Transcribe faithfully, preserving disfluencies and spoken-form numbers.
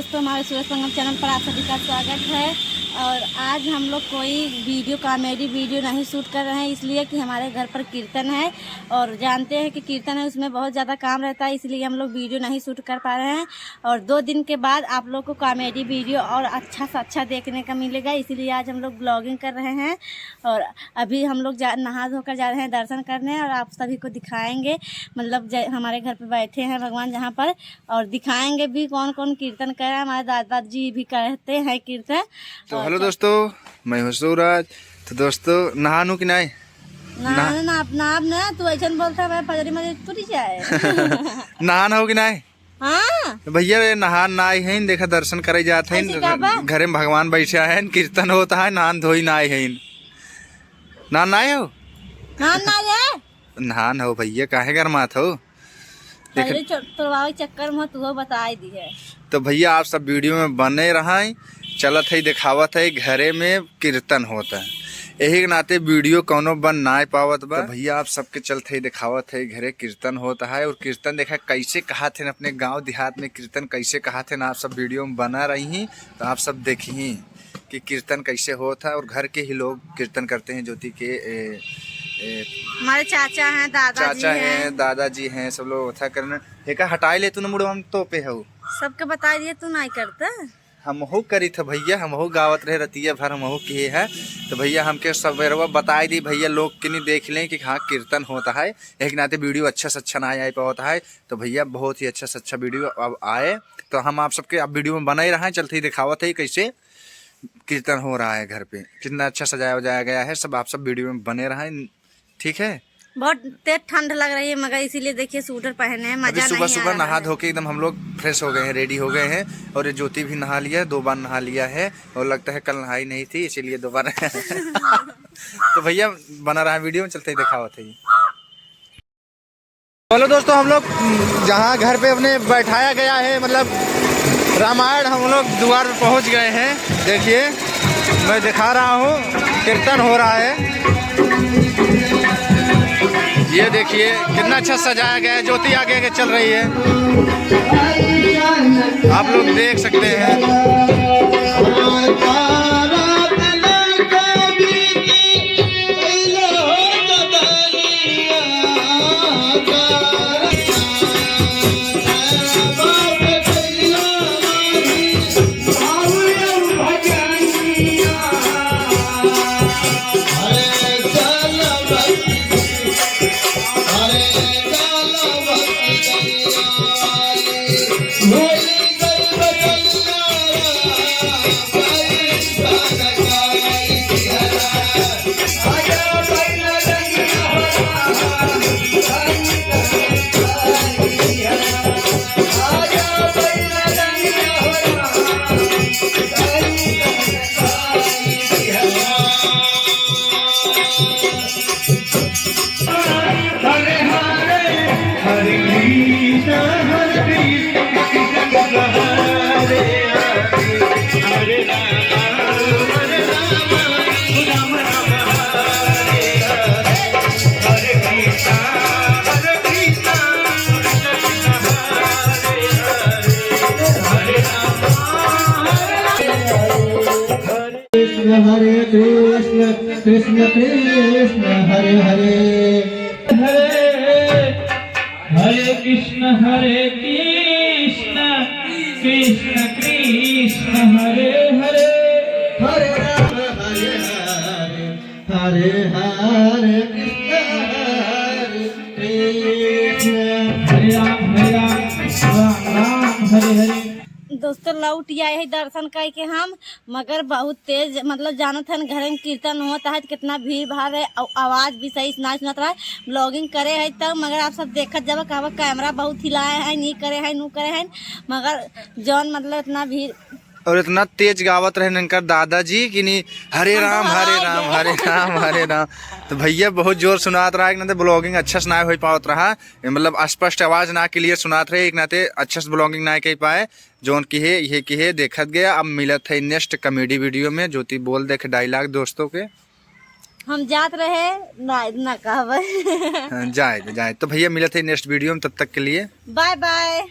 दोस्तों, हमारे सूरज संगम चैनल पर आप सभी का स्वागत है। और आज हम लोग कोई वीडियो, कॉमेडी वीडियो नहीं शूट कर रहे हैं, इसलिए कि हमारे घर पर कीर्तन है और जानते हैं कि कीर्तन है, उसमें बहुत ज़्यादा काम रहता है, इसलिए हम लोग वीडियो नहीं शूट कर पा रहे हैं। और दो दिन के बाद आप लोग को कॉमेडी वीडियो और अच्छा से अच्छा देखने का मिलेगा, इसीलिए आज हम लोग ब्लॉगिंग कर रहे हैं। और अभी हम लोग जा, नहा धोकर जा रहे हैं दर्शन करने और आप सभी को दिखाएंगे, मतलब जय, हमारे घर पे बैठे हैं भगवान जहाँ पर, और दिखाएंगे भी कौन कौन कीर्तन कर रहा है। हमारे दादाजी भी करते हैं कीर्तन। तो और हेलो क्या दोस्तों, मैं हूँ सूरज। तो दोस्तों, नहानू कि नाय? ना, नहा- ना, ना, ना, ना, तू ऐसन बोलता है, पजरी में तुरी जाए। नहान हो कि नाय? हाँ। भैया, ये नहान ना आए हैं, देखा, दर्शन करे जात हैं। ऐसे का बा? घरे में भगवान बैठा है, कीर्तन होता है, नहान धोई ना आए हैं। नहान ना आए हो? नहान ना आए? नहान हो भैया, काहे गरमात हो? देख पहले चो-, तोड़वावे चक्कर में तू बताई दी है। तो भैया, आप सब वीडियो में बने रहें, चलत है, दिखावत है, घरे में कीर्तन होता है, यही के नाते वीडियो कौनो बन ना पावत बा। तो भैया, आप सबके चलते ही दिखावत है, घरे कीर्तन होता है, और कीर्तन देखा कैसे कहत हैं अपने गांव देहात में, कीर्तन कैसे कहत हैं, आप सब वीडियो में बना रही हैं, तो आप सब देखी कि कीर्तन कैसे होत है, और घर के ही लोग कीर्तन करते हैं, ज्योति के, ए, ए, हमारे चाचा हैं, दादाजी चाचा हैं। हैं, दादाजी हैं, सब लोग उठा करना। हेका हटाई ले तू न मुड़वा में तोपे हऊ। सबके बताई दिए, तू नाई करता। हमहू करी थे भैया, हमहू गावत रहे रतिया भर, हमहू किहे हैं। तो भैया, हमके सबेरवा बताई दी भैया, लोग के नहीं देख लें कि हाँ, कीर्तन होता है, एक नाते वीडियो अच्छा से अच्छा ना आए पावत है। तो भैया, बहुत ही अच्छा से अच्छा वीडियो अब आए, तो हम आप सबके अब वीडियो में बना ही रहा है, चलते ही दिखावत है कैसे कीर्तन हो रहा है घर पे, कितना अच्छा सजाया वजाया गया है, सब आप सब वीडियो में बने रहें, ठीक है। बहुत तेज ठंड लग रही है, मगर इसीलिए देखिए स्वेटर पहने हैं, अभी मजा सुबह नहीं आ सुबह रहा नहा है। धो के एकदम हम लोग फ्रेश हो गए हैं, रेडी हो गए हैं, और ये ज्योति भी नहा लिया है, दो बार नहा लिया है, और लगता है कल नहाई नहीं थी, इसीलिए दो बार। तो भैया, बना रहा वीडियो में, चलते ही दिखावत है। चलो दोस्तों, हम लोग जहाँ घर पे अपने बैठाया गया है, मतलब रामायण, हम लोग द्वार पे पहुँच गए हैं। देखिए, मैं दिखा रहा हूँ, कीर्तन हो रहा है। ये देखिए, कितना अच्छा सजाया गया है, ज्योति आगे आगे चल रही है, आप लोग देख सकते हैं। कृष्ण हरे कृष्ण, कृष्ण कृष्ण हरे हरे। हरे हरे कृष्ण, हरे कृष्ण, कृष्ण कृष्ण हरे हरे। हरे राम हरे हरे, हरे हरे कृष्ण हरे कृष्ण। हरे राम हरे राम, राम राम हरे हरे। दोस्तों, लौट आए हैं दर्शन करके हम, मगर बहुत तेज, मतलब, जानत हन, घरे में कीर्तन होता है, तो कितना भीड़ भाड़ है, और आवाज़ भी सही से ना सुनत रहा है। ब्लॉगिंग करे है तब, मगर आप सब देखत जाबा, कहबा कैमरा बहुत हिलाए है, नी करे है, नू करे है, मगर जौन, मतलब, इतना भीड़। और इतना तेज गावत रहे इनकर दादाजी कि नी, हरे हम राम, तो हरे हरा राम, गए। हरे राम, हरे राम। तो भैया बहुत जोर सुनात रहा है कि ना, तो ब्लॉगिंग अच्छा से ना हो पावत रहा, मतलब, स्पष्ट आवाज़ ना क्लियर सुनात रहे, एक नाते अच्छा से ब्लॉगिंग ना कर पाए। जौन की है, ये की है, देखत गया। अब मिलत है नेक्स्ट कॉमेडी वीडियो में। ज्योति, बोल देख डायलॉग दोस्तों के। हम जात रहे, ना, ना कहबे। हाँ, जाए, जाए। तो भैया, मिलत है नेक्स्ट वीडियो में, तब तक के लिए बाय बाय।